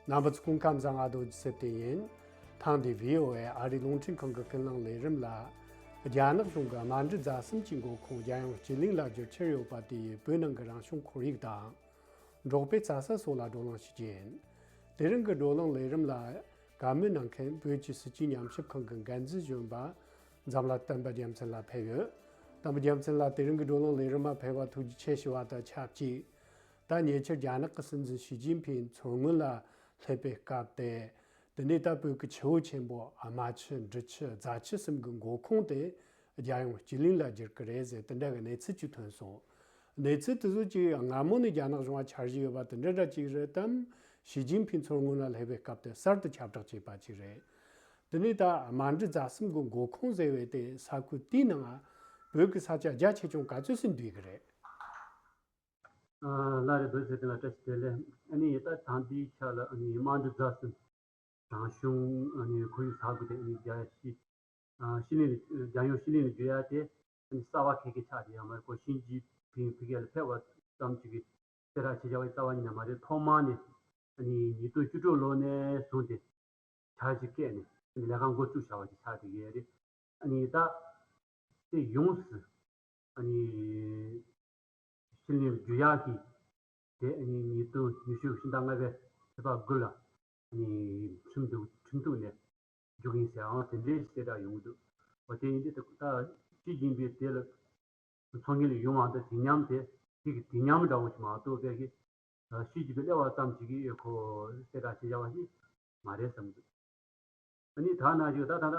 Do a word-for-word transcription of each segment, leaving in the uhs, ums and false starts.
རྣམ་པ་ཚོ་སྐུ་ཁམས་བཟང་། ཨ་རྡོ་རྗེ་སེ་བརྟན་ཡིན། ཐེངས་འདིའི་བྷི་ཨོ་ཨེ་ཨ་རིའི་རླུང་འཕྲིན་ཁང་གི་ཀུན་གླེང་ལས་རིམ་ལ། རྒྱ་ནག་གཞུང་གི་དམའ་འབྲིང་རྫ་གསུམ་གྱི་མགོ་ཁུངས་རྒྱལ་ཡོངས་སྤྱི་གླིང་ལ་བསྒྱུར་འཆར་ཡོད་པ་དེ་ཡི་བོད་ནང་གི་རང་བྱུང་ཁོར་ཡུག་དང་། འབྲོག་པའི་རྩྭ་ས་སོགས་ལ་བགྲོ་གླེང་ཞུ་རྒྱུ་ཡིན། དེ་རིང་གི་བགྲོ་གླེང་ལས་རིམ་ལ། བཀའ་མོལ་གནང་མཁན་བོད་ཀྱི་སྲིད་བྱུས་ཉམས་ཞིབ་ཁང་གི་འགན་འཛིན་གཞོན་པ། འཛམ་ལྷ་བསྟན་པ་རྒྱལ་མཚན་ལགས་ཕེབས་ཡོད། བསྟན་པ་རྒྱལ་མཚན་ལགས་དེ་རིང་གི་བགྲོ་གླེང་ལས་རིམ་མ་ཕེབས་པ་ཐུགས་རྗེ་ཆེ་ཞུ་བ་དང་ཆབས་ཅིག་ད་ཉེ་ཆར་རྒྱ་ནག་གི་སྲིད་འཛིན་ཞི་ཅིན་ཕིང་མཚོ་སྔོན་ལ་སླེབས་པའི་སྐབས་དེ། དེ་ནས་ད་བོད་ཀྱི་ཆུ་བོ་ཆེན་པོ་རྨ་ཆུ། འབྲི་ཆུ། རྫ་ཆུ་གསུམ་གྱི་མགོ་ཁུངས་དེ་རྒྱལ་ཡོངས་སྤྱི་གླིང་ལ་བསྒྱུར་གི་རེད་ཟེར་དེ་འདྲ་གི་གནས་ཚུལ་ཅིག་ཐོན་སོང་། གནས་ཚུལ་དེ་ཚོ་ཅིག་སྔ་མོ་ནས་རྒྱ་ནག་གཞུང་ལ་འཆར་གཞི་ཡོད་པ་དེ་འདྲ་འདྲ་ཅིག་རེད་དམ། ཞི་ཅིན་ཕིང་མཚོ་སྔོན་ལ་སླེབས་པའི་སྐབས་དེ་གསར་དུ་ཁྱབ་བསྒྲགས་བྱས་པ་ཅིག་རེད། དེ་ནས་ད་རྨ་འབྲི་རྫ་གསུམ་གྱི་མགོ་ཁུངས་ཟེར་བའི་དེ་ས་ཁུལ་དེའི་ནང་བོད་ཀྱི་ས་ཆ་རྒྱ་ཆེ་ཆུང་ག་ཚོད་ཟིན་བསྡུས་ཀྱི་རེད། ཨ་ལགས་རེད། བོད་ཟེར་དེ་ལ་བཀྲ་ཤིས་བདེ་ལེགས། ཨ་ནི་ད་ཐེངས་འདིའི་ཆ་ལ་ཨ་ནི་རྨ་འབྲི་རྫ་གསུམ་རང་བྱུང་ཨ་ནི་ཁོར་ཡུག་ས་ཁུལ་དེ་ཨ་ནི་རྒྱ་ཞི་ཨ་ཞི་གླིང་ལ་རྒྱལ་ཡོངས་ཞི་གླིང་ལ་བསྒྱུར་ཡ་དེ་ཨ་ནི་གསར་པ་ག་གེ་ཆགས་བསྡད་ཡོད་མ་རེད། ཁོ་ཞི་ཅིན་ཕིང་ཕ་གི་ལ་ཕེབས་པ་ཙམ་ཅིག་གིས་གསལ་བསྒྲགས་བྱེད་བྱ་བ་རྩ་བ་ཉིད་ནས་མ་རེད། ཐོག་མ་ནས་ཨ་ནི་ཉིས་སྟོང་བཅུ་དྲུག་ལོ་ནས་བཟུང་སྟེ་འཆར་གཞི་བཀོད་ནས་ཨ་ནི་ལས་ཀ་འགོ་བཙུགས་བྱ་བ་ཅིག་ཆགས་བསྡད་ཡོད་རེད། ཨ་ནི་ད་དེ་ཡོངས་སུ་ཨ་ནི་ཞི་གླིང་བསྒྱུར་ཡག་གི་དེ་ཨ་ནི་ཉིས་སྟོང་ཉི་ཤུ་ཕྱི་ཟླ་ལྔ་པའི་ཚེས་པ་དགུ་ལ་ཨ་ནི་ཁྲིམས་གཏུག་ཁྲིམས་གཏུག་ནས་འཇུག་གི་ཡིན་ཟེར་ཡང་དེ་འདྲའི་གསལ་བསྒྲགས་ཡོང་གི་འདུག་འོ་དེ་ཡིན་དུས་ད་ཞི་ཅིན་ཕིང་དེ་ལ་ཚོགས་ངེས་ལ་ཡོང་བ་དང་དེ་མཉམ་དེ་དེ་གི་དེ་མཉམ་འདྲ་བོ་ཞིག་མ་གཏོགས་པའི་གི་ཞི་ཅིན་ཕིང་སླེབས་པ་ཙམ་ཞིག་གིས་ཁོ་གསལ་བསྒྲགས་བྱེད་བྱ་བ་ཞིག་མ་རེད་བསམ་གི་འདུག་ཨ་ནི་ད་ནང་བཞིན་ད་ད་ལྟ་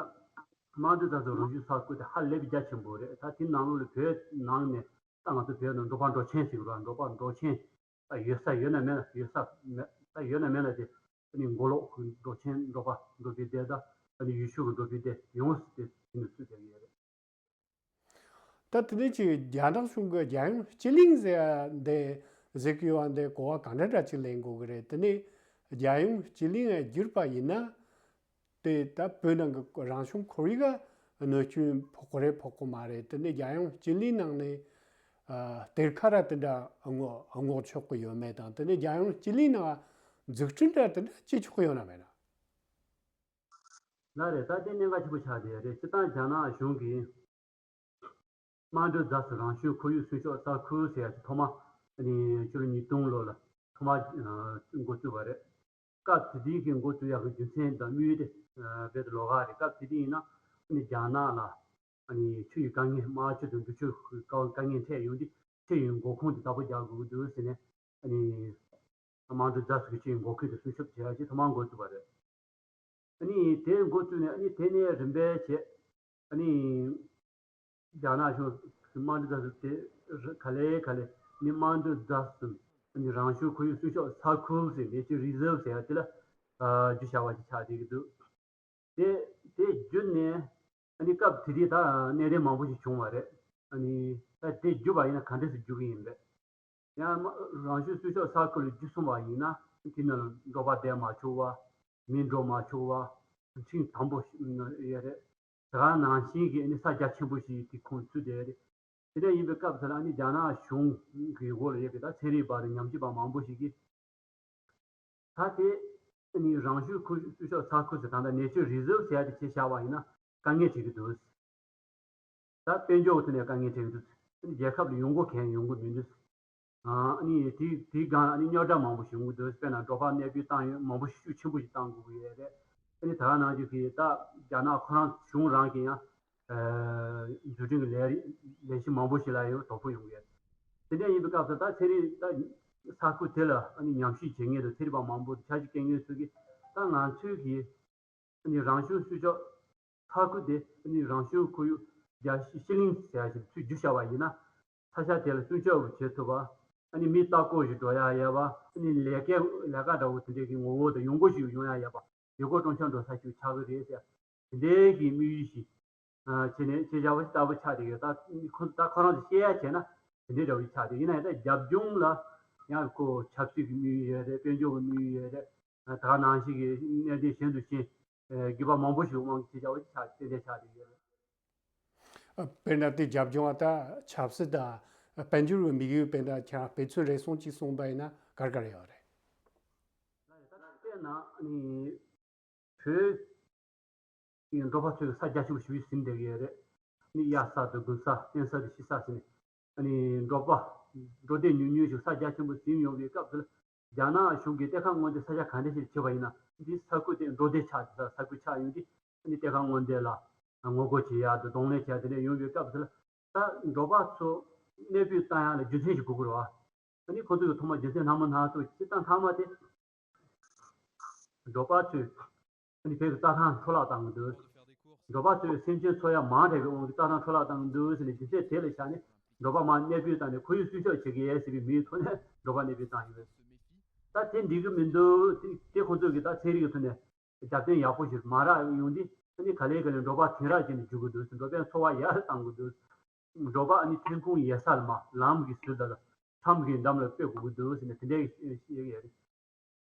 རྨ་འབྲི་རྫ་གསུམ་རང་བྱུང་ས་ཁུལ་དེ་ཧ་ལས་པའི་རྒྱ་ཆེན་པོ་རེད། ད་དེ་ནང་ལོགས་ལ་བོད་ནང་ནས་ད་ང་ཚོ་བོད་ནང་འབྲོག་པ་འབྲོག་ཆེན་ཟེར་གི་རེད་པ། འབྲོག་པ་འབྲོག་ཆེན་ད་ཡོད་ས་ཡོད་ན་མེད་ན་ཡོད་ས་མེད་ད་ཡོད་ན་མེད་ན་དེ་ཨ་ནི་མགོ་ལོག་གི་འབྲོག་ཆེན་འབྲོག་པ་འབྲོག་པའི་སྡེ་དང་ཨ་ནི་ཡུལ་ཤུལ་གྱི་འབྲོག་པའི་སྡེ་ཡོངས་སུ་དེ་དེ་ནས་ཚུད་བསྡད་ཀྱི་ཡོད་རེད། ད་དེ་ནས་ཅིག་རྒྱ་ནག་གཞུང་གི་རྒྱལ་ཡོངས་སྤྱི་གླིང་ཟེར་ཡ་འདི་ཟེར་གི་ཡོད་པ་འདི་གོ་བ་ག་འདྲ་འདྲ་ཅིག་ལེན་དགོས་ཀྱི་རེད། དེ་ནས་རྒྱལ་ཡོངས་སྤྱི་གླིང་ལ་བསྒྱུར་པ་ཡིན་ན། དེ་ད་བོད་ནང་གི་རང་བྱུང་ཁོར་ཡུག་ག་གནོད་སྐྱོན་ཕོག་གི་རེད་ཕོག་གི་མ་རེད། དེ་ནས་རྒྱལ་ཡོངས་སྤྱི་གླིང་ནང་ནས་ཨ་གཏེར་ཁ་ར་དེ་འདྲ་སྔོག་སྔོག་ཆོག་གི་ཡོད་མེད་དང་། དེ་ནས་རྒྱལ་ཡོངས་སྤྱི་གླིང་ནང་འཛུགས་སྐྲུན་ར་དེ་འདྲ་བྱེད་ཆོག་གི་ཡོད་ན་མེད་ན། ལགས་རེད། ད་དེ་གནད་འགག་ཆེན་པོ་ཆགས་བསྡད་ཡོད་རེད། སྤྱིར་བཏང་རྒྱ་ནག་གཞུང་གིས་རྨ་འབྲི་རྫ་གསུམ་རང་བྱུང་ཁོར་ཡུག་སྲུང་སྐྱོབ་ས་ཁུལ་ཟེར་ཡ་ཞིག་ཐོག་མ་ཨ་ནི་ཕྱི་ལོ་ཉིས་སྟོང་ལོ་ལ་ཐོག་མ་ཨ་འགོ་བཙུགས་པ་རེད། སྐབས་དེ་དུས་ཀྱི་འགོ་བཙུགས་ཡག་གི་རྒྱུ་མཚན་དང་དམིགས་ཡུལ་དེ་ཨ་རྦད་དེ་ལོགས་ཀ་རེད། སྐབས་དེ་དུས་ཡིན་ན་ཨ་ནི་རྒྱ་ནག་ལ་ཨ་ནི་ཆུ་ཡི་དཀའ་ངལ་རྨ་ཆུ་དང་འབྲི་ཆུ་གི་དཀའ་དཀའ་ངལ་འཕྲད་ཡོང་དུས་ཆུ་ཡི་མགོ་ཁུངས་དེ་བདག་པོ་རྒྱག་དགོས་ཀྱི་འདུག་ཟེར་ནས་ཨ་ནི་རྨ་འབྲི་རྫ་གསུམ་གྱི་ཆུ་ཡི་མགོ་ཁུངས་དེ་སྲུང་སྐྱོབ་བྱེད་ཡག་ཅིག་ཐོག་མར་འགོ་བཙུགས་པ་རེད། ཨ་ནི་དེ་འགོ་བཙུགས་ནས་ཨ་ནི་དེ་ནས་རིམ་པས་བྱས་ཨ་ནི་རྒྱ་ནག་གཞུང་རྨ་འབྲི་རྫ་གསུམ་དེ་ག་ལེ་ག་ལེ་ནི་རྨ་འབྲི་རྫ་གསུམ་ཨ་ནི་རང་བྱུང་ཁོར་ཡུག་སྲུང་སྐྱོབ་ས་ཁུལ་ཟེར་ནས་ཅིག་རི་ཛརབ་ཟེར་ཡ་དེ་ལ་ཨ་བསྒྱུར་བྱ་བ་ཞིག་ཆགས་བསྡད་ཀྱི་འདུག་དེ་དེ་བསྒྱུར་ནས་ཨ་ནི་སྐབས་དེ་དུས་ད་གནད་དོན་མང་པོ་ཞིག་བྱུང་བ་རེད། ཨ་ནི་ད་དེ་བསྒྱུར་བ་ཡིན་ན་ག་འདྲས་སེ་བསྒྱུར་གྱི་ཡིན་པས། ཡང་རང་བྱུང་སྲུང་སྐྱོབ་ས་ཁུལ་ལ་བསྒྱུར་སོང་བ་ཡིན་ན་དེ་ནང་ལ་འབྲོག་པ་བསྡད་མ་ཆོག་པ། མི་འགྲོ་མ་ཆོག་པ། ཁྲིམས་དམ་པོ་ཞིག་ཡོད་རེད། དེ་ག་ནང་བཞིན་གྱི་ཨ་ནི་ས་རྒྱ་ཆེན་པོ་ཞིག་དེ་ཁོངས་ཚུད་བསྡད་རེད། དེ་འདྲ་ཡིན་པའི་སྐབས་དེ་ལ་ཨ་ནི་རྒྱ་ནག་གཞུང་གི་འོག་ལ་ཡོད་པའི་ད་ཚན་རིག་པ་དང་ཉམས་ཞིབ་པ་མང་པོ་ཞིག་གིས། ད་དེ་ཨ་ནི་རང་བྱུང་ཁོར་ཡུག་སྲུང་སྐྱོབ་ས་ཁུལ་ཟེར་ད་ལྟ་ནེ་ཅར་རི་ཛརབ་ཟེར་ཡ་དེ་བྱས་བཞག་པ་ཡིན་ན་དཀའ་ངལ་འཕྲད་ཀྱི་འདུག་ད་དཔལ་འབྱོར་གྱི་ཐོག་ནས་དཀའ་ངལ་འཕྲད་ཀྱི་འདུག་ཨ་ནི་རྒྱལ་ཁབ་ལ་ཡོང་སྒོ་གང་ཡང་ཡོང་གི་མི་འདུག་ཨ་ནི་དེ་དེའི་སྒང་ལ་ཨ་ནི་རྙོག་དྲ་མང་པོ་བྱུང་གི་འདུག་དཔེར་ན་འབྲོག་པ་གནས་སྤོས་བཏང་ཡོད་མང་པོ་ཤུགས་ཆེན་པོ་ཞིག་བཏང་དགོས་ཀྱི་ཡོད་རེད། ཨ་ནི་ད་ག་ནང་བཞིན་གྱི་ད་རྒྱ་ནག་ཁོ་རང་གཞུང་རང་གིས་ཡང་ཨ་འཛུགས་སྐྲུན་གྱི་ལས་རིགས་ལས་གཞི་མང་པོ་ཞིག་ལ་ཡང་དོ་ཕོག་ཡོང་གི་ཡོད། དེ་འདྲ་ཡིན་པའི་སྐབས་སུ་ད་ཚན་རིག་ད་ས་ཁུལ་དེ་ལ་ཨ་ནི་ཉམས་ཞིབ་བྱེད་མཁན་དང་ཚན་རིག་པ་མང་པོ་དང་འཆར་གཞི་བཀོད་མཁན་ཚོས་ཀྱིས་ད་ང་ཚོས་ཀྱིས་ཨ་ནི་རང་བྱུང་སྲུང་སྐྱོབ་ས་ཁུལ་དེ་ཨ་ནི་རང་བྱུང་ཁོར་ཡུག་རྒྱ་ཤི་ཤི་གླིང་ཟེར་ཡ་ཞིག་ཚུར་བསྒྱུར་བཞག་པ་ཡིན་ན། ས་ཆ་དེ་ལ་སྲུང་སྐྱོབ་བྱེད་ཐུབ་པ། ཨ་ནི་མི་ལྟ་སྐོར་ཞིག་འགྲོ་ཡག་ཡོད་པ། ཨ་ནི་ལས་ཀའི་ལས་ཀ་འདྲ་བོ་དེ་འདྲའི་གི་ངོ་བོ་དང་ཡོང་སྒོ་ཞིག་ཡོང་ཡག་ཡོད་པ། ཡུལ་སྐོར་སྤྲོ་འཆམ་འགྲོ་ས་ཞིག་ཆགས་ཀྱི་རེད་ཟེར། དེ་འདྲའི་གི་དམིགས་ཡུལ་ཞིག་ཨ་བྱས་ནས་བྱས་བཞག་པ་ཞིག་ལྟ་བུ་ཆགས་བསྡད་ཡོད། ད་ཁོ་ད་ཁོ་རང་ཚོ་བཤད་ཡག་བྱས་ན་དེ་འདྲའི་འདྲ་བོ་ཞིག་ཆགས་བསྡད་ཡིན་ན་ཡང་ད་རྒྱབ་ལྗོངས་ལ་ཡང་ཁོ་ཆབ་སྲིད་ཀྱི་དམིགས་ཡུལ་ཡོད་རེད། དཔལ་འབྱོར་གྱི་དམིགས་ཡུལ་ཡོད་རེད། ད་ག་ནང་བཞིན་གྱི་གནད་དོན་གཞན་དུ་ཕྱིན་རྒྱུ་བ་མང་པོ་ཞིག་དབང་གིས་བྱས་བཞག་པ་ཞིག་ཆགས་ཏན་ཏན་ཆགས་བསྡད་ཡོད་རེད། དཔེར་ན་དེ་རྒྱབ་ལྗོངས་ད་ཆབ་སྲིད་དང་དཔལ་འབྱོར་གྱི་དམིགས་ཡུལ་དཔེར་ན་ཁྱེད་རང་དཔེ་མཚོན་རེ་ཟུང་གཅིག་གསུངས་པ་ཡིན་ན་ག་རེ་ག་རེ་ཡོད་རེད། ད་ལྟ་དཔེ་ ན་ནི་བོད་ཀྱི་འབྲོག་པ་ཚོས་ས་རྒྱ་ཆེན་པོ་ཞེ་པོ་ཟིན་བསྡད་ཀྱི་ཡོད་རེད། ནི་གཡའ་ས་དང་དགུན་ས་གཡང་ས་དང་ཤི་ས་ཟེར་ནས། ཨ་ནི་འབྲོག་པ་འབྲོག་སྡེ་ཉུང་ཉུང་ཞིག་ས་རྒྱ་ཆེན་པོ་ཟིན་ཡོང་བའི་སྐབས་སུ། རྒྱ་ནག་གཞུང་གིས་གཏེར་ཁ་སྔོག་འདོན་ས་ཆ་ག་འདྲ་ཞིག་བྱས་པ་ཡིན་ན། འདི་ས་ཁུལ་དེ་འབྲོག་སྡེ་ཆགས་ཀྱི་ས་ཁུལ་ཆགས་ཡོང་དུས། ཨ་ནི་གཏེར་ཁ་སྔོག་འདོན་ལ་ངོ་རྒོལ་བྱེད་ཡག་དང་གདོང་ལེན་བྱེད་ཡག་དེ་འདྲ་ཡོང་བའི་སྐབས་སུ། ད་འབྲོག་པ་ཚོ་གནས་སྤོས་བཏང་ཡག་ལ་རྒྱུ་མཚན་ཞིག་དགོས་ཀྱི་རེད་བ། ཨ་ནི་ཁོ་ཚོ་གིས་ཐོག་མར་རྒྱུ་མཚན་སྣ་མང་སྣ་ཚོགས་ཅིག་བཏང་། མཐའ་མ་དེ་འབྲོག་པ་ཚོས་ཨ་ནི་བོད་ཀྱི་རྩྭ་ཐང་འཕྲོ་བརླག་བཏང་གི་འདུག་འབྲོག་པ་ཚོས་སེམས་ཅན་འཚོ་ཡག་མང་དྲགས་པའི་དབང་གིས་རྩྭ་ཐང་འཕྲོ་བརླག་བཏང་གི་འདུག་ཟེར་ནས་རྒྱུ་མཚན་དེ་ལ་བཞག་ནས། འབྲོག་པ་མར་གནས་སྤོས་བཏང་ནས་ཁོར་ཡུག་སྲུང་སྐྱོབ་བྱེད་ཀྱི་ཡིན་ཟེར་བའི་མིང་ཐོག་ནས་འབྲོག་པ་གནས་སྤོས་བཏང་ཡོད། ད་དེ་འགྲིག་གི་མི་འདུག་དེ་དེ་ཁོ་ཚོ་གིས་ད་ཚན་རིག་གི་ཐོག་ནས་རྒྱབ་རྟེན་ཡག་པོ་ཞིག་མ་རག་ཡོང་དུས། ཨ་ནི་ག་ལེ་ག་ལེ་འབྲོག་པ་དེང་རབས་ཅན་དུ་འགྱུར་གྱི་འདུག་འབྲོག་པའི་འཚོ་བ་ཡག་ཏུ་གཏང་དགོས་འདུག་འབྲོག་པ་ཨ་ནི་ཐོན་ཁུངས་ཡོད་ས་ལ་མར་ལམ་གྱི་ཟུར་དེ་ལ་མཚམས་ཀྱི་འགྲམ་ལ་སྤོས་དགོས་ཀྱི་འདུག་ཟེར་ནས་དེ་འདྲའི་བཤད་ཀྱི་ཡོད་རེད།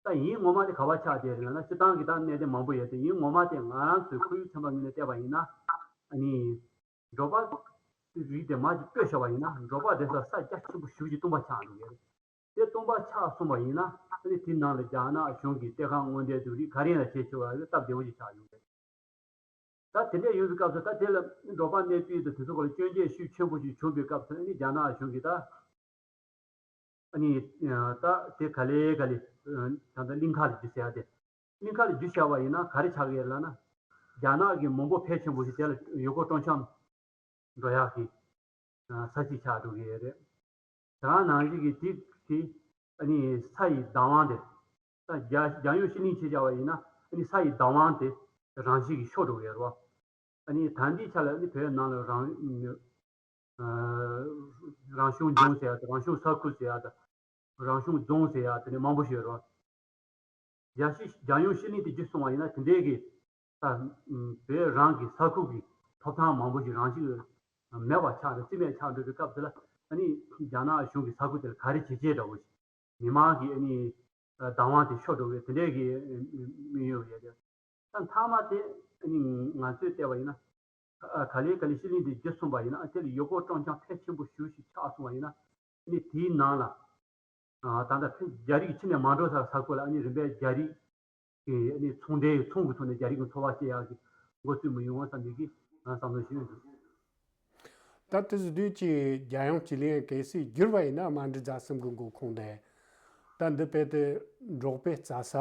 ད་ཡིན་ངོ་མ་དེ་ག་པར་ཆགས་བསྡད་རེད་ལབ་ན། སྤྱིར་བཏང་གི་ད་གནད་དོན་མང་པོ་ཡོད་དེ། ཡིན་ངོ་མ་དེ་ང་རང་ཚོའི་ཁོར་ཡུག་ཚན་པ་ངོས་ནས་བལྟས་པ་ཡིན་ན། ཨ་ནི་འབྲོག་པ་རིགས་དེ་མར་ཅིག་སྤོས་བཞག་པ་ཡིན་ན། འབྲོག་པ་དེ་ཚོ་ས་རྒྱ་ཆེན་པོ་ཞེ་པོ་ཅིག་སྟོང་པ་ཆགས་འགྲོ་གི་རེད། དེ་སྟོང་པ་ཆགས་སོང་བ་ཡིན་ན། ཨ་ནི་དེའི་ནང་ལ་རྒྱ་ནག་གཞུང་གིས་གཏེར་ཁ་སྔོག་འདོན་དང་རིགས་ག་རེ་ཡིན་ན་བྱེད་ཆོག་པ་ལ་སྟབས་བདེ་པོ་ཞིག་ཆགས་ཡོང་གི་རེད། ད་དེ་འདྲ་ཡོང་བའི་སྐབས་སུ། ད་དེ་ལ་འབྲོག་པ་གནས་སྤོས་དང་དེ་ཚོ་སྐོར་ལ་སྐྱོན་བརྗོད་ཤུགས་ཆེན་པོ་ཞིག་བྱུང་བའི་སྐབས་སུ། ཨ་ནི་རྒྱ་ནག་གཞུང་གིས་ད་ཨ་ནི་ད་དེ་ག་ལེ་ག་ལེ་ད་ལྟ་གླིང་ཁ་ལ་བསྒྱུར་བཞག་ཡ་དེ། གླིང་ཁ་ལ་བསྒྱུར་བཞག་པ་ཡིན་ན་ག་རེ་ཆགས་ཀྱི་ཡོད་ལབ་ན། རྒྱ་ནག་གི་མི་འབོར་ཕལ་ཆེན་པོ་ཞིག་དེ་ལ་ཡུལ་སྐོར་སྤྲོ་འཆམ་འགྲོ་ཡག་གི་ས་ཚིགས་ཆགས་འགྲོ་གི་ཡོད་རེད། དེ་ག་ནང་བཞིན་གྱི་དེ་དེ་ཨ་ནི་ས་ཡི་བདག་དབང་དེ། ད་རྒྱ་རྒྱལ་ཡོངས་ཤུལ་ལེན་བྱས་བཞག་པ་ཡིན་ན། ཨ་ནི་ས་ཡི་བདག་དབང་དེ་རང་བཞིན་གྱིས་ཤོར་འགྲོ་གི་ཡོད་རེད་བ། ཨ་ནི་ད་ལྟའི་ཆ་ལ་ཨ་ནི་བོད་ནང་ལ་རང་ཨ་རང་སྐྱོང་ལྗོངས་ཟེར་ཡག་དང་། རང་སྐྱོང་ས་ཁུལ་ཟེར་ཡག་དང་། རང་སྐྱོང་རྫོང་ཟེར་ཡག་དེ་འདྲ་མང་པོ་ཞིག་ཡོད་རེད་བ། རྒྱལ་སྤྱི་རྒྱལ་ཡོངས་ཤུལ་ལེན་དེ་བརྒྱུད་སོང་བ་ཡིན་ན། དེ་འདྲའི་གི་ད་བོད་རང་གི་ས་ཁུལ་གྱི་ཐོབ་ཐང་མང་པོ་ཞིག་རང་བཞིན་མེད་པ་ཆགས་རེད། རྩིས་མེད་ཆགས་འགྲོ་བའི་སྐབས་དེ་ལ། ཨ་ནི་རྒྱ་ནག་གཞུང་གིས་ས་ཁུལ་དེ་ལ་ག་རེ་བྱེད་ཆེད་འདྲ་བོ་ཞིག་མི་མང་གི་ཨ་ནི་བདག་དབང་དེ་ཤོར་འགྲོ་བའི་དེ་འདྲའི་གི་དམིགས་ཡུལ་ཡོད་རེད། ད་མཐའ་མ་དེ་ཨ་ནི་ང་ཚོས་བལྟས་པ་ཡིན་ན། ཨ་ག་ལེ་ག་ལེ་ཤུལ་ལེན་དེ་བརྒྱུད་སོང་བ་ཡིན་ན། ཨ་དེ་ལ་ཡུལ་སྐོར་སྤྲོ་འཆམ་ཕལ་ཆེན་པོ་ཞེ་པོ་ཞིག་ཆགས་སོང་བ་ཡིན་ན། ཨ་ནི་དེའི་ནང་ལ་ཨ་ད་ལྟ་ཕན་རྒྱ་རིགས་ཕྱི་ནས་མ་འགྲོ་ས་ས་ཁུལ་ལ། ཨ་ནི་རིམ་པས་རྒྱ་རིགས་ཀྱི་ཨ་ནི་ཚོང་འབྲེལ་ཚོང་གི་ཐོག་ནས་རྒྱ་རིགས་ཀྱི་འཚོ་བ་སྐྱེལ་ཡག་གི་འགོ་བཙུགས་མི་ཡོང་བསམ་ནས་ཀྱི་ང་བསམ་བློ་ཞིག་ཡོད་འདུག་ད་དེ་ཚོ་དུས་ཀྱི་རྒྱལ་ཡོངས་སྤྱི་གླིང་གལ་སྲིད་བསྒྱུར་བ་ཡིན་ན། རྨ་འབྲི་རྫ་གསུམ་གྱི་འགོ་ཁུངས་དེ། ད་འདི་དཔེ་དེ་འབྲོག་པའི་རྩྭ་ས་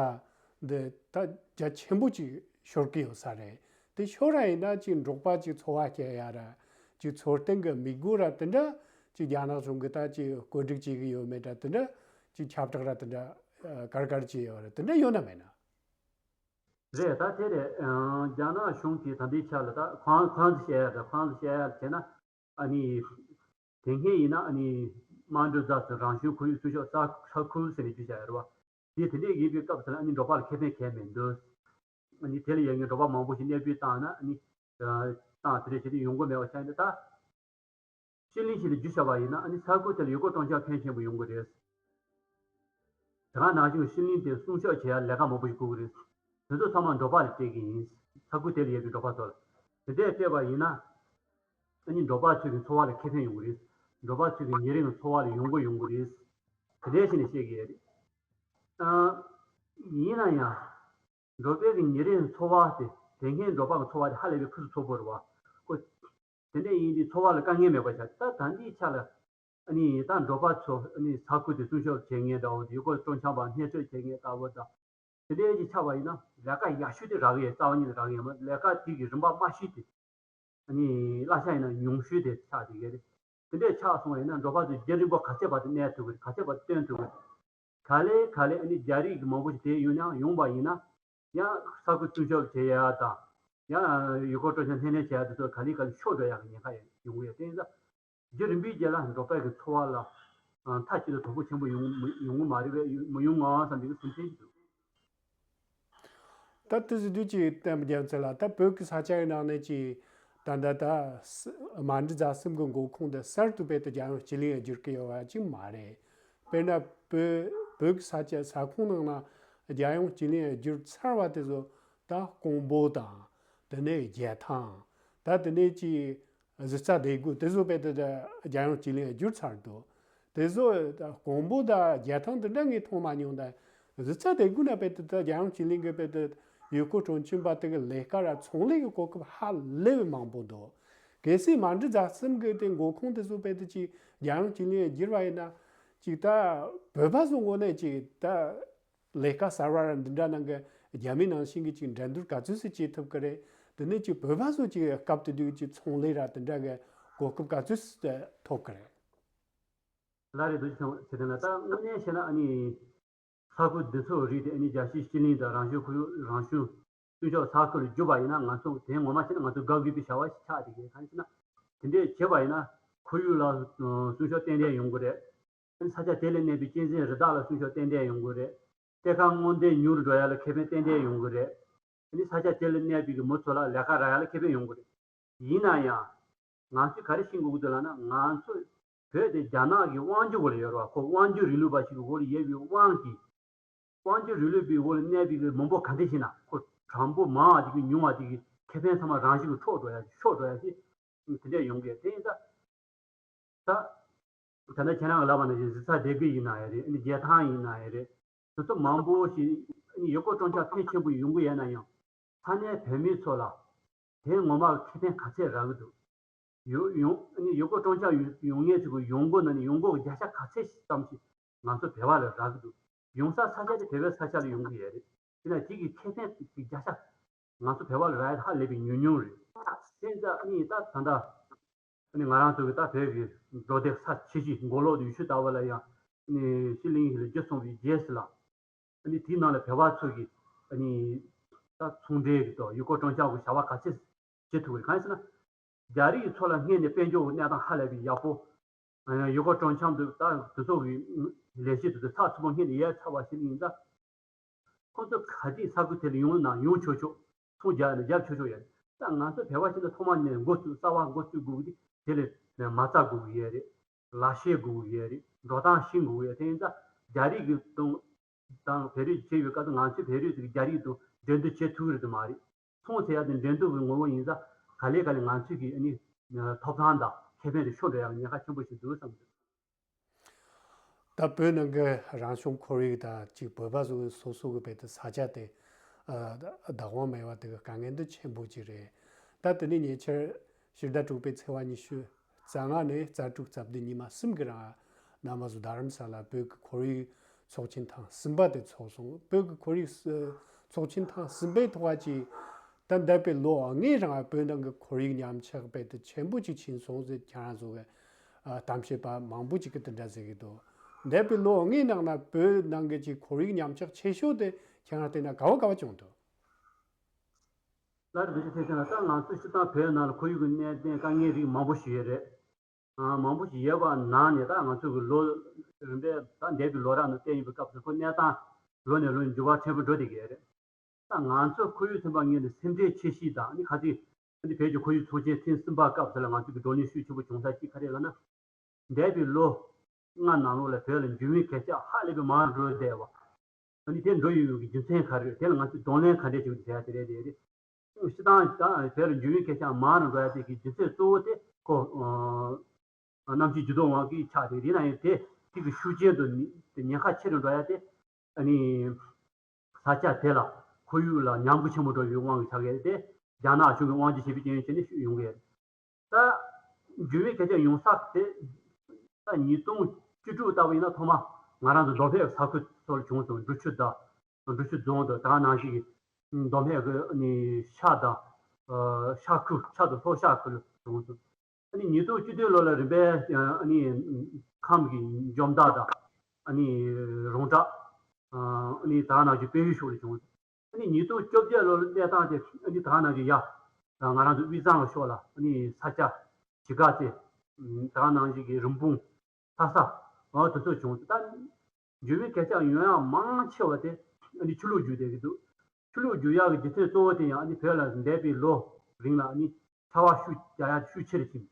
འདི་ད་རྒྱ་ཆེན་པོ་ཅིག་ཤོར་གི་ཡོད་ས་རེད། དེ་ཤོར་ར་ཡིན་ན་ཅིག་འབྲོག་པ་ཅིག་འཚོ་བ་སྐྱེལ་ཡ་ར། ཅིག་འཚོ་རྟེན་གྱི་དམིགས་སྒོ་ར་དེ་འདྲ་ཅིག་རྒྱ་ནག་གཞུང་གིས་ད་ཅིག་བཀོད་སྒྲིག་བྱེད་གི་ཡོད་མེད་ར། དེ་འདྲ་ཅིག་ཁྱབ་བསྒྲགས་ར་དེ་འདྲ་ཨ་གར་གར་བྱེད་ཡོད་ར། དེ་འདྲ་ཡོད་ན་མེད་ན། རེད། ད་དེ་རེད། ཨ་རྒྱ་ནག་གཞུང་གིས་ད་ལྟའི་ཆ་ལ་ད་ཁོང་ཁོང་ཚོས་བཤད་ཡ་ད། ཁོང་ཚོས་བཤད་ཡ་བྱས་ན། ཨ་ནི་དེ་སྔའི་ཡིན་ན་ཨ་ནི་རྨ་འབྲི་རྫ་ཟེར་རང་བྱུང་ཁོར་ཡུག་སྲུང་སྐྱོབ་ས་ས་ཁུལ་ཟེར་ནས་བརྗོད་བཞག་ཡོད་རེད་བ། དེ་དེ་འདྲས་ཡིན་པའི་སྐབས་སུ་ལ། ཨ་ནི་འབྲོག་པ་ལ་ཁེ་ཕན་གང་ཡང་མི་འདུག་ཨ་ནི་དེ་ལ་ཡ་ངས་འབྲོག་པ་མང་པོ་ཞིག་གནས་སྤོས་བཏང་ན། ཨ་ནི་བཏང་དེ་འདྲས་བྱས་ཏེ་ཡོང་སྒོ་མེད་པ་ཆགས་ཡིན་ད། ད་ཤུལ་ལེན་ཞིག་ལ་བརྒྱུད་བཞག་པ་ཡིན་ན། ཨ་ནི་ས་ཁུལ་དེ་ལ་ཡུལ་སྐོར་སྤྲོ་འཆམ་ཕོན་ཆེན་པོ་ཡོང་གི་རེད། དེ་ག་ནང་བཞིན་ཤུལ་ལེན་དེ་སྲུང་སྐྱོབ་བྱེད་ཡ་ལས་ཀ་མང་པོ་ཞིག་དགོས་ཀྱི་རེད། དེ་ཚོ་ཚང་མ་འབྲོག་པ་ལ་སྤྲད་ཀྱི་ཡིན། ས་ཁུལ་དེ་ལ་ཡོད་པའི་འབྲོག་པ་ཚོ་ལ། དེ་འདྲས་སྤྲད་པ་ཡིན་ན། ཨ་ནི་འབྲོག་པ་ཚོའི་གི་འཚོ་བ་ལ་ཁེ་ཕན་ཡོང་གི་རེད། འབྲོག་པ་ཚོའི་གི་ཉིན་རེའི་འཚོ་བ་ལ་ཡོང་སྒོ་ཡོང་གི་རེད། དེ་འདྲས་བྱས་ནས་བཤད་ཀྱི་ཡོད་རེད། ཨ། ཡིན་ན་ཡང་། འབྲོག་པའི་གི་ཉིན་རེའི་འཚོ་བ་དེ། དེ་སྔའི་འབྲོག་པ་གི་འཚོ་བ་དེ་ཧ་ལས་པའི་ཕུན་སུམ་ཚོགས་པོ་རེད་བ། ཁོ། དེ་འདྲ་ཡིན་དུས་འཚོ་བ་ལ་དཀའ་ངལ་མེད་པ་ཆགས། ད་ད་ལྟའི་ཆ་ལ་ཨ་ནི་ད་འབྲོག་པ་ཚོ་ཨ་ནི་ས་ཁུལ་དེ་སྲུང་སྐྱོབ་བྱེད་མཁན་འདྲ་བོ་དང་། ཡུལ་སྐོར་སྤྲོ་འཆམ་པ་སྣེ་ཁྲིད་བྱེད་མཁན་ལྟ་བུ་དང་། དེ་འདྲའི་ཅིག་ཆགས་པ་ཡིན་ན་ལས་ཀ་ཡག་ཤོས་དེ་རག་གི་ཡོད། རྩ་བ་ཉིད་ནས་རག་གི་ཡོད་མ། ལས་ཀ་དེ་གི་རིམ་པ་དམའ་ཤོས་དེ། ཨ་ནི་གླ་ཆ་ཡིན་ན་ཉུང་ཤོས་དེ་ཆགས་བསྡད་ཀྱི་རེད། དེ་འདྲས་ཆགས་སོང་བ་ཡིན་ན་འབྲོག་པ་ཚོས་རྒྱུན་རིང་པོ་ག་ཚད་བར་དུ་གནས་ཐུབ་ཀྱི་རེད། ག་ཚད་བར་དུ་བརྟན་ཐུབ་ཀྱི་རེད། ག་ལེ་ག་ལེ་ཨ་ནི་རྒྱ་རིགས་ཀྱི་མང་པོ་ཞིག་དེ་ཡོང་ཡང་ཡོང་པ་ཡིན་ན། ཡང་ས་ཁུལ་སྲུང་སྐྱོབ་བྱེད་ཡ་དང་། ཡང་ཡུལ་སྐོར་སྤྲོ་འཆམ་ལྷན་ལྷན་བྱེད་ཡ་དེ་ཚོ་ག་ལེ་ག་ལེ་ཤོར་འགྲོ་ཡ་གི་ཉེན་ཁ་ཡང་ཡོང་གི་ཡོད། དེ་ཡིན་ཙང་རྒྱུན་རིང་པོའི་རྗེས་ལ་འབྲོག་པའི་གི་འཚོ་བ་ལ་མཐའ་གཅིག་ཏུ་དོ་ཕོག་ཆེན་པོ་ཡོང་མི་ཡོང་གི་མ་རེད་པས། མི་ཡོང་ངམ་བསམ་པའི་གི་སེམས་ཁྲལ་ཞིག་འདུག་ད་དེ་ཟེར་དུས་ཀྱི་བསྟན་པ་རྒྱལ་མཚན་ལགས། ད་བོད་ཀྱི་ས་ཆ་ཡི་ནང་ནས་ཀྱི་ད་ལྟ་ད་ས་རྨ་འབྲི་རྫ་གསུམ་གྱི་འགོ་ཁུངས་དེ་གསར་དུ་དཔེ་དེ་རྒྱལ་ཡོངས་སྤྱི་གླིང་བསྒྱུར་གྱི་ཡོད་པ་ཅིག་མ་རེད། དཔེར་ན་བོད་བོད་ཀྱི་ས་ཆ་ས་ཁོངས་ནང་ན་རྒྱལ་ཡོངས་སྤྱི་གླིང་བསྒྱུར་ཚར་བ་དེ་ཚོ། ད་ཀོང་པོ་དང་། དེ་ནས་རྒྱལ་ཐང་། ད་དེ་ནས་ཀྱི་གཞི་རྩ་སྡེ་དགུ་དེ་ཚོ་དཔེ་དེ་ད་རྒྱལ་ཡོངས་སྤྱི་གླིང་བསྒྱུར་ཚར་འདུག་དེ་ཚོ་ད་ཀོང་པོ་དང་རྒྱལ་ཐང་དེ་འདྲ་ངས་མཐོང་མ་མྱོང་། ད་ གཟི་ཚ་དེ་དགུ་ན་དཔེ་དེ་ད་རྒྱལ་ཡོངས་སྤྱི་གླིང་གི་དཔེ་དེ་ཡུལ་སྐོར་སྤྲོ་འཆམ་པ་དེ་གི་ལས་ཀ་ར་ཚོང་ལས་ཀྱི་གོ་སྐབས་ཧ་ལས་པའི་མང་པོ་འདུག་གལ་སྲིད་མ་འདྲི་རྫ་གསུམ་གི་དེ་མགོ་ཁུངས་དེ་ཚོ་དཔེ་དེ་ཅིག་རྒྱལ་ཡོངས་སྤྱི་གླིང་བསྒྱུར་བ་ཡིན་ན་ཅིག་ད་བོད་པ་ཚོ་ངོས་ནས་ཅིག་ད་ལས་ཀ་གསར་བ་ར་འདི་འདྲ་ནང་གི་རྒྱ་མི་ནང་བཞིན་གྱི་ཅིག་འགྲན་བསྡུར་ག་ཚོད་སུ་བྱེད་ཐུབ་ཀྱི་རེད། དེ་ནས་ཅིག་བོད་པ་ཚོ་ཅིག་སྐབས་དེ་དུས་ཀྱི་ཚོང་ལས་ར་དེ་འདྲ་གི་གོ་སྐབས་ག་ཚོད་སུ་ཐོབ་ཀྱི་རེད། ལ་རེ་འདུག་ཅེས་ཟེར་དེ་ན་ད་དངོས་གནས་བཤད་ན་ཨ་ནི། ས་ཁུལ་འདི་ཚོའི་རིགས་དེ་ཨ་ནི་རྒྱལ་སྤྱིའི་སྤྱི་གླིང་དང་རང་བྱུང་ཁོར་ཡུག་རང་བྱུང་སྲུང་སྐྱོབ་ས་ཁུལ་བསྒྱུར་བ་ཡིན་ན་ང་ཚོ་དེ་ངོ་མ་བྱས་ན་ང་ཚོ་དགའ་དགོས་པའི་བྱ་བ་ཞིག་ཆགས་བསྡད་ཀྱི་གང་ཡིན་ཟེར་ན། དེ་འདྲས་བྱས་པ་ཡིན་ན་ཁོར་ཡུག་ལ་སྲུང་སྐྱོབ་ཏན་ཏན་ཡོང་གི་རེད། ཨ་ནི་ས་ཆ་དེ་ལ་གནས་པའི་གཅན་གཟན་རི་དྭགས་ལ་སྲུང་སྐྱོབ་ཏན་ཏན་ཡོང་གི་རེད། གཏེར་ཁ་སྔོག་འདོན་ཉུང་རུ་འགྲོ་ཡ་ལ་ཁེ་ཕན་ཏན་ཏན་ཡོང་གི་རེད། ཨ་ནི་ས་ཆ་དེ་ལ་གནས་པའི་གི་མི་ཚོ་ལ་ལས་ཀ་རག་ཡ་ལ་ཁེ་ཕན་ཡོང་གི་རེད། ཡིན་ན་ཡང་། ང་ཚོས་ག་རེ་ཤེས་དགོས་ཀྱི་འདུག་ལབ་ན་ང་ཚོ་བོད་དེ་རྒྱ་ནག་གི་དབང་སྒྱུར་འོག་ལ་ཡོད་རེད་བ། ཁོ་དབང་སྒྱུར་རིང་ལུགས་པ་ཞིག་གི་འོག་ལ་ཡོད་པའི་དབང་གིས། དབང་སྒྱུར་རིང་ལུགས་པའི་འོག་ལ་གནས་པའི་གི་མི་འབོར་ག་འདྲ་ཞིག་ན་ཁོ་གྲངས་འབོར་མང་བ་དེ་གི་ཉུང་བ་དེ་གི་ཁེ་ཕན་ཚང་མ་རང་བཞིན་གྱི་འཕྲོག་འགྲོ་ཡ་ཤོར་འགྲོ་ཡ་ཞིག་དེ་འདྲ་ཡོང་གི་དེ་ཡིན་ཙང་། ད། ད་ལྟ་ཁྱེད་རང་གི་ལབ་པ་ནང་བཞིན་གཟི་ཚ་སྡེ་དགུ་ཡིན་ན་ཡང་རེད། ཨ་ནི་རྒྱལ་ཐང་ཡིན་ན་ཡང་རེད། དེ་ཚོ་མང་པོ་ཞིག་ཨ་ནི་ཡུལ་སྐོར་སྤྲོ་འཆམ་ཕོན་ཆེན་པོ་ཡོང་གི་ཡོད་ན་ཡང་། ས་གནས་བོད་མི་ཚོ་ལ་དེ་ངོ་མ་ཁེ་ཕན་ག་ཚད་རག་གི་འདུག་ཡོ་ཡོང་ཨ་ནི་ཡུལ་སྐོར་སྤྲོ་འཆམ་ཡོང་ཡོང་མཁན་ཚོ་གི་ཡོང་སྒོ་ནང་ནས་ཡོང་སྒོ་གི་བརྒྱ་ཆ་ག་ཚད་ཙམ་ཞིག་ང་ཚོ་བོད་པ་ལ་རག་གི་འདུག་ཡོང་ས་ས་ཆ་དེ་བོད་པའི་ས་ཆ་ལ་ཡོང་གི་ཡོད་རེད། དེ་ན་དེ་གི་ཁེ་ཕན་གི་བརྒྱ་ཆ་ང་ཚོ་བོད་པ་ལ་རག་ཡ་ཧ་ལས་པའི་ཉུང་ཉུང་རེད། དེ་ཙང་ཨ་ནི་ད་ད་ལྟ། ཨ་ནི་ང་རང་ཚོ་གི་ད་བོད་ཀྱི་འབྲོག་སྡེ་ས་ཆེ་ཆེ་མགོ་ལོག་ཏུ་ཡུལ་ཤུལ་ལྟ་བུ་ལ་ཡང་ཨ་ནི་ཕྱི་གླིང་ལ་བརྒྱུད་སོང་བའི་རྗེས་སུ་ལ། ཨ་ནི་དེའི་ནང་ལ་བོད་པ་ཚོ་གི་ཨ་ནི་ད་ཚོང་འབྲེལ་གྱི་ཐོག་ཡུལ་སྐོར་སྤྲོ་འཆམ་གྱི་བྱ་བ་ག་ཚད་བྱེད་ཐུབ་ཀྱི་རེད། གང་ཡིན་ཟེར་ན། རྒྱ་རིགས་ཚོ་ལ་སྔོན་ནས་དཔལ་འབྱོར་གྱི་གནས་སྟངས་ཧ་ལས་པའི་ཡག་པོ། ཨ་ཡང་ཡུལ་སྐོར་སྤྲོ་འཆམ་དུ་ད་དེ་ཚོ་གི་ལས་གཞི་དེ་ཚོ་ཚགས་ཚུད་པོ་སྔོན་ནས་ཡལ་ཚར་བ་ཞིག་ཡིན་ཙང་། ཁོ་ཚོ་ག་དུས་ས་ཁུལ་དེ་ལ་ཡོང་ན་ཡོང་ཆོག་ཆོག་ཚོང་རྒྱག་ནས་རྒྱབ་ཆོག་ཆོག་ཡོད། ད་ང་ཚོ་བོད་པ་ཞིག་ལ་ཐོག་མ་ནས་འགོ་བཙུགས་གསར་པ་འགོ་བཙུགས་དགོས་ཀྱི་དེ་ལས་མ་རྩ་དགོས་ཀྱི་ཡོད་རེད། ལག་ཤེས་དགོས་ཀྱི་ཡོད་རེད། འགྲོ་སྟངས་ཤེས་དགོས་ཀྱི་ཡོད། དེ་ཡིན་ཙང་རྒྱ་རིགས་ཀྱི་དང་དང་བོད་རིགས་བྱེད་ཡོད་སྐབས་སུ་ང་ཚོས་བོད་རིགས་ཚོ་གི་རྒྱ་རིགས་དང་འགྲན་བསྡུར་བྱེད་ཐུབ་ཀྱི་རེད་དམ་མ་རེད། ཚོང་ཟེར་ཡ་དེ་འགྲན་བསྡུར་གྱི་ངོ་བོ་ཡིན་ཙང་ག་ལེ་ག་ལེ་ང་ཚོས་ཀྱི་ཨ་ནི་ཐོབ་ཐང་དང་ཁེ་ཕན་དེ་ཤོར་འགྲོ་ཡ་གི་ཉེན་ཁ་ཆེན་པོ་ཞིག་འདུག་བསམ་གྱི་འདུག་ད་བོད་ནང་གི་རང་བྱུང་ཁོར་ཡུག་དང་གཅིག་བོད་པ་ཚོ་གི་སོ་སོ་གི་བོད་དུ་ས་ཆ་དེ་ཨ་བདག་དབང་མེད་པ་དེ་གི་དཀའ་ངལ་འདི་ཆེན་པོ་ཅིག་རེད། ད་དེ་ནས་ཉེ་ཆར་ཕྱི་ཟླ་དྲུག་པའི་ཚེས་པ་ཉི་ཤུ་རྩ་ལྔ་ནས་རྩ་དྲུག་རྩ་བདུན་ཉི་མ་གསུམ་གི་རིང་རྣམ་པ་ཚོ་རྡ་རམ་ས་ལ་བོད་ཀྱི་ཁོར་ཡུག་ཚོགས་ཆེན་ཐེངས་གསུམ་པ་དེ་ཚོགས་སོང་། བོད་ཀྱི་ཁོར་ཡུག་ཚོགས་ཆེན་ཐེངས་གསུམ་པའི་ཐོག་ཅིག་ད་འདས་པའི་ལོ་ལྔའི་རིང་བོད་ནང་གི་ཁོར་ཡུག་ཉམས་ཆག་དཔེ་དེ་ཆེན་པོ་ཅིག་ཕྱིན་སོང་ཟེར་ཁྱེད་རང་ཚོ་གི་ཨ་གཏམ་བཤད་པ་མང་པོ་ཅིག་གིས་དེ་འདྲ་ཟེར་གྱི་འདུག་འདས་པའི་ལོ་ལྔའི་ནང་ན་བོད་ནང་གི་ཅིག་ཁོར་ཡུག་ཉམས་ཆག་ཆེ་ཤོས་དེ་ཁྱེད་རང་བལྟས་ན་ག་བ་ག་བ་བྱུང་འདུག་ལར་འདུག་ཅེས་ཟེར་ན་ད་ང་ཚོ་སྤྱིར་བཏང་བོད་ནང་ལ་ཁོར་ཡུག་གི་གནད་དོན་དཀའ་ངལ་རིགས་མང་པོ་ཞིག་ཡོད་རེད། ཨ་མང་པོ་ཞིག་ཡོད་པ་ནང་ནས་ད་ང་ཚོ་གི་ལོ་རིམ་པས་ད་འདས་པའི་ལོ་རབས་ནང་བལྟས་ཡོང་པའི་སྐབས་སུ་ཁོ་གནས་སྟངས་ལོ་ནས་ལོ་ནས་འགྱུར་བ་ཕྲན་བུ་འགྲོ་བསྡད་ཀྱི་ཡོད་རེད། ད་ང་ཚོ་ཁོར་ཡུག་ཚན་པ་ངོས་ནས་སེམས་ཁྲལ་ཆེ་ཤོས་དང་ཨ་ནི་ཁ་ཅིག་ཨ་ནི་བོད་ཀྱི་ཁོར་ཡུག་ཚོགས་ཆེན་ཐེངས་གསུམ་པ་སྐབས་སུ་ལ་ང་ཚོ་གི་བགྲོ་གླེང་ཤུགས་ཆེན་པོ་བྱུང་ས་གཅིག་ག་རེ་ལབ་ན། འདས་པའི་ལོ་ལྔ་ནང་ལོགས་ལ་བོད་ལ་འཇིགས་མེད་གད་རྒྱངས་ཧ་ལས་པའི་མང་རུ་འགྲོ་བསྡད་པ། ཨ་ནི་དེ་འགྲོ་ཡོད་ཡོད་ཀྱི་རྒྱུ་མཚན་ག་རེ་རེད། དེ་ལ་ང་ཚོས་གདོང་ལེན་ག་འདྲས་བྱེད་དགོས་ཟེར་ཡ་དེ་རེད་དེ་རེད། སྤྱིར་བཏང་ད་བོད་ལ་འཇིགས་མེད་གད་རྒྱངས་མང་རུ་འགྲོ་ཡ་དེ་གི་རྒྱུ་མཚན་གཙོ་བོ་དེ་ཁོ་ཨ་གནམ་གཤིས་འགྱུར་ལྡོག་དབང་གིས་ཆགས་ཏེ་དེ་ན་ཡང་དེ་དེ་གི་ཤུགས་རྐྱེན་དུ་ནི་དེ་ཉེན་ཁ་ཆེ་རུ་འགྲོ་ཡ་དེ་ཨ་ནི། ས་ཆ་དེ་ལ་ཁོར་ཡུག་ལ་ཉམས་རྒུད་ཆེན་པོ་འགྲོ་བའི་དབང་གིས་ཆགས་ཡོད་དེ། རྒྱ་ནག་གཞུང་གིས་དབང་སྒྱུར་བྱེད་པའི་རྐྱེན་བྱས་ནས་ཤུགས་ཡོང་གི་ཡོད། ད་འཇིགས་མེད་གད་རྒྱངས་ཡོང་ས་དེ་ད་ཉིས་སྟོང་བཅུ་དྲུག་ལྟ་བུ་ཡིན་ན་ཐོག་མ་ང་རང་ཚོ་མདོ་སྨད་ས་ཁུལ་ཚོ་ལ་བྱུང་སོང་། འབྲི་ཆུ་དང་འབྲི་ཆུ་རྫོང་དང་དེ་ག་ནང་བཞིན་གྱི་མདོ་སྨད་ཀྱི་ནི་ཤར་དང་ཤར་ཁུལ་ཤར་དང་ལྷོ་ཤར་ཁུལ་ལ་བྱུང་སོང་། ཨ་ནི་ཉིས་སྟོང་བཅུ་བདུན་ལོ་ལ་རིམ་པས་ཨ་ནི་ཁམས་ཀྱི་འཇོ་མདའ་དང་ཨ་ནི་རོང་བྲག་ཨ་ནི་ད་ག་ནང་བཞིན་དཔལ་ཡུལ་ཕྱོགས་ལ་བྱུང་། ཨ་ནི་ཉིས་སྟོང་བཅོ་བརྒྱད་ལོ་ལ་གནས་སྟངས་དེ་ཨ་ནི་ད་ག་ནང་བཞིན་ཡ་ང་རང་ཚོ་དབུས་གཙང་གི་ཕྱོགས་ལ་ཨ་ནི་ས་སྐྱ་བྱེ་འགག་རྩེ་ད་ག་ནང་བཞིན་གྱི་རིན་སྤུངས་ལྷ་ས་འོ་དེ་ཚོ་བྱུང་། ད་འཇིགས་མེད་གད་རྒྱངས་ཡོང་ཡ་མང་ཆེ་བ་དེ་ཨ་ནི་ཆུ་ལོག་རྒྱུག་བསྡད་ཀྱི་འདུག་ཆུ་ལོག་རྒྱུག་ཡག་གི་རྒྱུ་མཚན་གཙོ་བོ་དེ་ཡང་ཨ་ནི་བོད་ལ་འདས་པའི་ལོ་རིང་ལ་ཨ་ནི་ཆར་པ་ཤུགས་རྒྱག་ཡག་ཤུགས་ཆེ་རུ་ཕྱིན།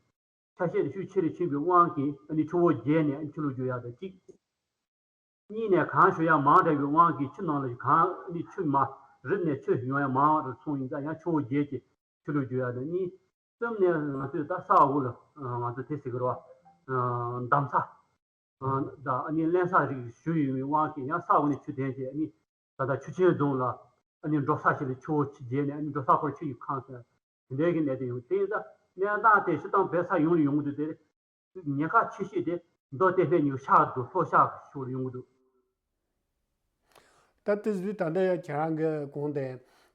ཆར་ཤས་དེ་ཤུགས་ཆེ་རུ་ཕྱིན་པའི་དབང་གིས་ཨ་ནི་ཆུ་བོ་བརྒྱལ་ནས་ཨ་ནི་ཆུ་ལོག་རྒྱུག་ཡག་དང་གཅིག་གཉིས་ནས་གངས་ཞུ་ཡག་མང་དྲགས་པའི་དབང་གིས་ཆུ་ནང་ལ་གངས་ཨ་ནི་ཆུ་མ་རི་ནས་ཆུ་ཡོང་ཡག་མང་རུ་སོང་ཡིན་ཙང་ཡང་ཆུ་བོ་བརྒྱལ་གྱི་ཆུ་ལོག་རྒྱུག་ཡག་དང་གཉིས། གསུམ་ནས་ང་ཚོས་ད་ས་འོག་ལ་ང་ཚོ་དེ་ཟེར་གི་རེད་བ། འདམ་ས། དང་ཨ་ནི་བརླན་ས་རིགས་ཞུ་ཡོད་པའི་དབང་གིས་ཡང་ས་འོག་ནས་ཆུ་ལྡན་བྱས། ཨ་ནི་ད་ལྟ་ཆུ་ཆེན་རྫོང་ལ་ཨ་ནི་འབྲོག་ས་ཞིག་ལ་ཆུ་བོ་ཆུ་རྒྱས་ནས། ཨ་ནི་འབྲོག་ས་སྐོར་ཆུ་ཡི་ཁང་ཟེར་དེ་འདྲའི་གི་གནད་དོན་ཡོང་། དེ་ཡིན་ཙང་གནས་སྟངས་དེ་སྤྱིར་བཏང་བོད་ས་ཡོངས་ལ་ཡོང་གི་འདུག་དེ་ཉེན་ཁ་ཆེ་ཤོས་དེ་མདོ་སྟོད་སྨད་གཉིས་ཤར་དུ་ལྷོ་ཤར་ཕྱོགས་ལ་ཡོང་གི་འདུག་ད་དེ་བཞིན་ད་ལྟ་ཡང་ཁྱེད་རང་གི་གོང་དེ་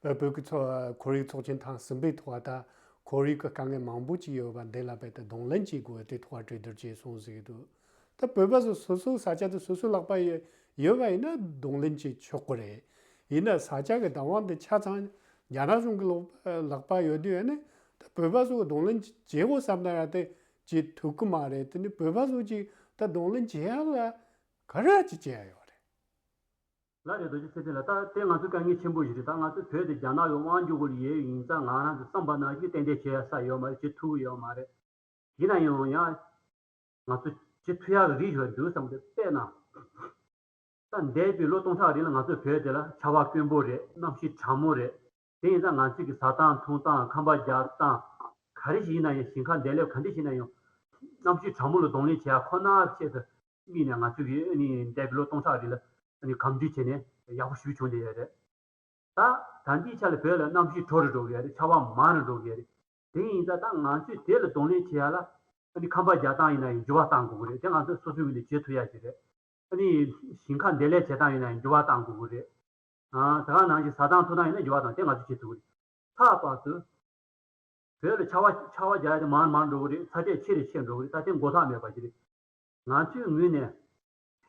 བོད་ཀྱི་ཚོ་ཁོར་ཡུག་ཚོགས་ཆེན་ཐེངས་གསུམ་པའི་ཐོག་ད་ཁོར་ཡུག་གི་དཀའ་ངལ་མང་པོ་ཅིག་ཡོད་པ་འདི་ལ་རྦད་དེ་གདོང་ལེན་བྱེད་དགོས་དེ་ཐོག་གྲོས་བསྡུར་བྱས་སོང་ཟེར་གྱི་འདུག་ད་བོད་པ་ཚོ་སོ་སོའི་ས་ཆ་དེ་སོ་སོའི་ལག་པ་ཡོད་ཡོད་པ་ཡིན་ན་གདོང་ལེན་བྱེད་ཆོག་གི་རེད། ཡིན་ན་ས་ཆ་གི་བདག་དབང་དེ་ཆ་ཚང་རྒྱ་ནག་གཞུང་གི་ལོག་ལག་པ་ཡོད་དུས་ཨ་ནི་ད་བོད་པ་ཚོ་གདོང་ལེན་བྱེད་དགོས་བསམ་ན་ཡང་དེ་བྱེད་ཐུབ་ཀྱི་མ་རེད། དེ་ནི་བོད་པ་ཚོ་ཅིག་ད་གདོང་ལེན་བྱེད་ཡ་ལ་ག་རེ་ཅིག་བྱེད་ཡ་ཡོད་རེད། ལགས་རེད། རྡོ་རྗེ་ཚེ་བརྟན་ལགས། ད་དེ་ང་ཚོའི་དཀའ་ངལ་ཆེན་པོ་ཞིག་རེད། ད་ང་ཚོ་བོད་དེ་རྒྱ་ནག་གི་དབང་སྒྱུར་སྒོ་ལ་ཡོད་ཡིན་ཙང་ང་རང་ཚོ་བསམ་པ་ནང་བཞིན་ཏན་ཏན་བྱེད་ཡ་ས་ཡོད་མ་རེད། བྱེད་ཐུབ་ཀྱི་ཡོད་མ་རེད། ཡིན་ན་ཡང་ཡང་ང་ཚོ་བྱེད་ཐུབ་ཡག་གི་རིགས་ཡོད་འདུག་བསམ་གྱི་འདུག་དཔེར་ན། ད་འདས་པའི་ལོ་སྟོང་ཕྲག་རིང་ལ་ང་ཚོ་བོད་དེ་ལ་ཆར་པ་དཀོན་པོ་རེད། གནམ་གཤིས་གྲང་མོ་རེད། དེ་ཡིན་ཙང་ང་ཚོས་ཀྱི་ཟ་སྟངས་འཐུང་སྟངས་ཁང་པ་རྒྱག་སྟངས་ག་རེ་ཞིག་ཡིན་ན་ཡང་། ཞིང་ཁ་འདེབས་ལས་ག་འདྲ་ཞིག་ཡིན་ན་ཡང་། གནམ་གཤིས་གྲང་མོ་ལ་གདོང་ལེན་བྱེད་ཡག་ཁོ་ནའི་ཆེད་དུ་དམིགས་ནས་ང་ཚོས་ཀྱི་ཨ་ནི་འདས་པའི་ལོ་སྟོང་ཕྲག་རིང་ལ་ཨ་ནི་གམ་འདྲི་བྱས་ནས་ཡག་པོ་ཞེ་པོ་བྱུང་བསྡད་ཡོད་རེད། ད་ད་ལྟའི་ཆ་ལ་བོད་ལ་གནམ་གཤིས་དྲོ་རུ་འགྲོ་གི་ཡོད་རེད། ཆར་པ་མང་རུ་འགྲོ་གི་ཡོད་རེད། དེ་ཡིན་ཙང་ད་ང་ཚོས་དེ་ལ་གདོང་ལེན་བྱེད་ཡ་ལ་ཨ་ནི་ཁང་པ་རྒྱག་སྟངས་ཡིན་ན་ཡང་འགྱུར་བ་གཏང་དགོས་ཀྱི་རེད། དེ་ང་ཚོས་སོ་སོའི་ངོས་ནས་བྱེད་ཐུབ་ཡ་ཞིག་རེད། ཨ་ནི་ཞིང་ཁ་འདེབས་ལས་བྱེད་སྟངས་ཡིན་ན་ཡང་འགྱུར་བ་གཏང་དགོས་ཀྱི་རེད། ཨ་ད་ག་ནང་བཞིན་ཟ་སྟངས་འཐུང་སྟངས་ཡིན་ན་འགྱུར་བ་གཏང་། དེ་ང་ཚོས་བྱེད་ཐུབ་ཀྱི་རེད། ལྷག་པར་དུ་བོད་ལ་ཆར་པ་ཆར་པ་རྒྱག་ཡ་དེ་མང་རུ་མང་རུ་འགྲོ་གི་རེད། ཚ་དྲོད་ཆེ་རུ་ཆེ་རུ་འགྲོ་གི་རེད། ད་དེ་མགོ་ཐག་མེད་པ་ཞིག་རེད། ང་ཚོའི་ངོས་ནས་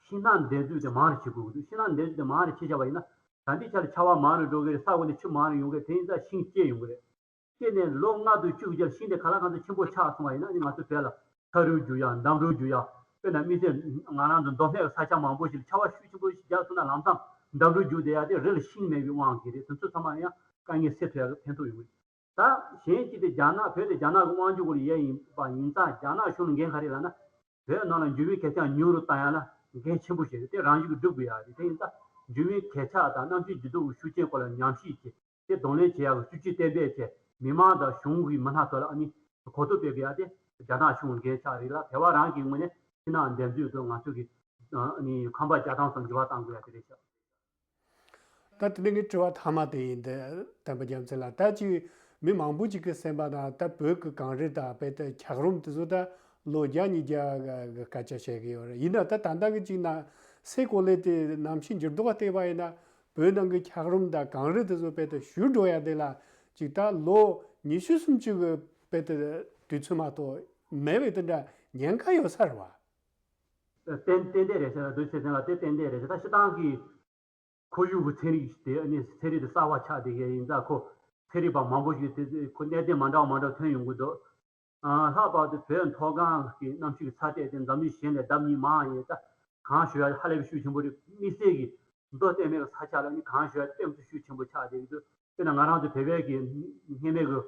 ཤིང་ནགས་འདེབས་འཛུགས་དེ་མང་རུ་བྱེད་དགོས་ཀྱི་འདུག་ཤིང་ནགས་འདེབས་འཛུགས་དེ་མང་རུ་བྱེད་བྱས་པ་ཡིན་ན། ད་ལྟའི་ཆར་ལ་ཆར་པ་མང་རུ་འགྲོ་གི་རེད། ས་འོག་ནས་ཆུ་མང་རུ་ཡོང་གི་རེད། དེ་ཡིན་ཙང་ཤིང་སྐྱེས་ཡོང་གི་རེད། སྐྱེས་ནས་ལོ་ལྔ་དང་བཅུ་གི་རྗེས་ལ་ཤིང་དེ་ག་ལ་གང་འཚམ་ཆེན་པོ་ཆགས་སོང་བ་ཡིན་ན། ཨ་ནི་ང་ཚོ་བོད་ལ་ཚ་རུལ་རྒྱུག་ཡ། འདམ་རུལ་རྒྱུག་ཡ། དཔེར་ན་དམིགས་བསལ་ང་རང་ཚོ་མདོ་སྨད་ཀྱི་ས་ཆ་མང་པོ་ཞིག་ལ་ཆར་པ་ཤུགས་ཆེན་པོ་ཞིག་རྒྱག་སོང་ན་ལམ་སང་འདམ་རུལ་རྒྱུག་བསྡད་ཡ་དེ་རི་ལ་ཤིང་མེད་པའི་དབང་གིས་རེད། དེ་ཚོ་ཚང་མ་ཡང་དཀའ་ངལ་སེལ་ཐུབ་ཡ་གི་ཕན་ཐོགས་ཡོང་གི་རེད། ད་གཞན་གཅིག་དེ་རྒྱ་ནག་བོད་དེ་རྒྱ་ནག་གི་དབང་སྒྱུར་སྒོ་ལ་ཡོད་ཡིན་པ་ཡིན་ཙང་། རྒྱ་ནག་གཞུང་ལ་འགན་ག་རེ་ལབ་ན། བོད་ནང་ལ་འགྱུར་མེད་གད་རྒྱངས་ཉུང་རུ་བཏང་ཡ་ལ་འགན་ཆེན་པོ་ཞིག་རེད། དེ་རང་བཞིན་གྱིས་འགྲུབ་དགོས་ཡ་རེད། དེ་ཡིན་ཙང་འགྱུར་མེད་གད་རྒྱངས་དང་གནམ་གཤིས་འགྱུར་ལྡོག་གི་ཤུགས་རྐྱེན་སྐོར་ལ་ཉམས་ཞིབ་བྱས། དེ་གདོང་ལེན་བྱེད་ཡ་གི་སྲིད་ཇུས་གཏན་འབེབས་བྱས། མི་མང་དང་གཞུང་གི་མི་སྣ་ཚོ་ལ་ཨ་ནི་གོ་རྟོགས་སྤེལ་དགོས་ཡ་དེ་རྒྱ་ནག་གཞུང་གི་འགན་ཆགས་རེད་ལ། བོད་པ་རང་གི་ངོས་ནས་ཤིང་ནགས་འདེབས་འཛུགས་དང་ང་ཚོ་གི་ཨ་ནི་ཁང་པ་རྒྱག་སྟངས་སོགས་འགྱུར་བ་གཏང་དགོས་ཡ་དེ་རེད་ཤག་ད་དེ་ནས་ངའི་དྲི་བ་མཐའ་མ་དེ་ཡིན། འདི་བསྟན་པ་རྒྱལ་མཚན་ལགས། ད་ཅིག་མི་མང་པོ་ཅིག་གི་སེམས་པ་ནང་ད་བོད་ཀྱི་གངས་རི་དང་དཔེ་ད་འཁྱགས་རོམ་དེ་ཚོ་ད་ལོ་བརྒྱ་ཉིས་བརྒྱ་གི་སྐད་ཆ་བཤད་ཀྱི་ཡོད་རེད། ཡིན་ན་ད་ད་ལྟ་གི་ཅིག་ནང་སའི་གོ་ལའི་དེ་གནམ་གཤིས་འགྱུར་ལྡོག་བལྟས་པ་ཡིན་ན། བོད་ནང་གི་འཁྱགས་རོམ་དང་གངས་རི་དེ་ཚོ་དཔེ་ད་བཞུ་འགྲོ་ཡ་དེ་ལ་ཅིག་ད་ལོ་ཉི་ཤུ་སུམ་ཅུ་གི་དཔེ་ད་དུས་ཚོད་མ་གཏོགས་མེད་པའི་དེ་འདྲ་ཉེན་ཁ་ཡོད་ས་རེད་བ། ཏན་ཏན་ཏན་རེད་ཟེར་ན་འདུག་ཟེར་ན་ཏན་ཏན་རེད་ཟེར། ད་སྤྱིར་བཏང་གི་ཁོར་ཡུག་གི་ཚན་རིག་དེ་ཨ་ནི་ཚན་རིག་དེ་གསར་བ་ཆགས་བསྡད་ཡས་ཡིན་ཙང་། ཁོ་ཚན་རིག་པ་མང་པོ་ཞིག་དེ་ཁོ་གནད་དོན་མ་འདྲ་བ་མ་འདྲ་བ་ཐོན་ཡོང་གི་འདུག་ཨ་ལྷག་པར་དུ་བོད་མཐོ་སྒང་གི་གནམ་གཤིས་ཀྱི་ཚ་དྲོད་དེ་འཛམ་གླིང་གཞན་ལས་ལྡབ་གཉིས་མང་ཡིན་ཙང་། གངས་ཞུ་ཡ་ཧ་ལས་པའི་ཤུགས་ཆེན་པོ་རེད། དམིགས་བསལ་གྱི་མདོ་སྟོད་སྨད་ཀྱི་ས་ཆ་ལ་ནི་གངས་ཞུ་ཡ་ལྟད་མོ་ཤུགས་ཆེན་པོ་ཆགས་བསྡད་ཀྱི་འདུག་དཔེར་ན་ང་རང་ཚོ་བོད་པའི་གི་སྔོན་མའི་གི་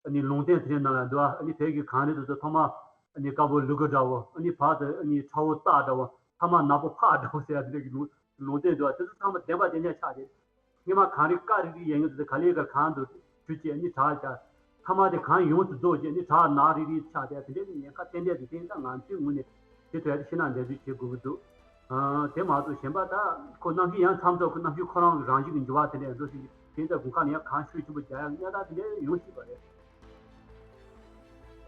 ཨ་ནི་ལུང་བསྟན་དེ་འདྲའི་ནང་ལ་འདུག་ཨ་ནི་བོད་ཀྱི་གངས་རི་དེ་ཚོ་ཐོག་མ་ཨ་ནི་དཀར་པོ་ལུ་གུ་འདྲ་བོ། ཨ་ནི་བར་དུ་ཨ་ནི་ཁྲ་བོ་སྟག་འདྲ་བོ། ཐ་མ་ནག་པོ་ཕག་འདྲ་བོ་ཟེར་ཡ་དེ་འདྲ་གི་ལུང་ལུང་བསྟན་འདུག་དེ་ཚོ་ཚང་མ་བདེན་པ་བདེན་རྐྱང་ཆགས་ཏེ། སྔོན་མ་གངས་རི་ཀ་རི་རི་ཡན་གི་དེ་ཚོ་ག་ལེ་ག་གངས་དུ་ཆུ་སྐྱེས། ཨ་ནི་བྲག་བྱས། ཐ་མ་དེ་གངས་ཡོངས་སུ་རྫོགས་རྗེས་ཨ་ནི་བྲག་ནག་རི་རི་ཆགས་ཏེ། དེ་འདྲའི་ཉེན་ཁ་ཏན་ཏན་འདུག་དེ་ཡིན་ཙང་ང་ཚོའི་ངོས་ནས་དེ་ཐོག་ཡ་དེ་ཤིང་ནགས་འདེབས་འཛུགས་བྱེད་དགོས་ཀྱི་འདུག་ཨ་དེ་མ་གཏོགས་གཞན་པ་ད་ཁོ་གནམ་གཤིས་ཡང་མཚམས་ཐོག་གི་གནམ་གཤིས་ཁོ་རང་གི་རང་བཞིན་གྱི་འགྱུར་བ་དེ་འདྲ་འགྲོ་བཞིན་གྱི་དེ་ཡིན་ཙང་དགུན་ཁ་ལ་ཡང་གངས་ཤུགས་ཆེན་པོ་རྒྱག་ཡ་གི་གནས་སྟངས་དེ་འདྲ་ཡོང་སྲིད་པ་རེད།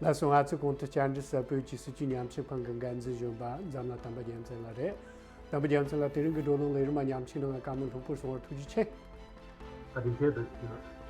ལགས་སོ། ང་ཚོའི་གོང་དུ་བཅར་འདྲི་ཟུར་བོད་ཀྱི་སྲིད་བྱུས་ཉམས་ཞིབ་ཁང་གི་འགན་འཛིན་གཞོན་པ་འཛམ་གླིང་བསྟན་པ་རྒྱལ་མཚན་ལགས་རེད། བསྟན་པ་རྒྱལ་མཚན་ལགས། དེ་རིང་གི་བགྲོ་གླེང་ལས་རིམ་མ་ཉམས་ཞིབ་གནང་བར་བཀའ་མོལ་ལྷུག་པོར་གསུང་བར་ཐུགས་རྗེ་ཆེ། བཀའ་དྲིན་ཆེ། ཐུགས་རྗེ་ཆེ།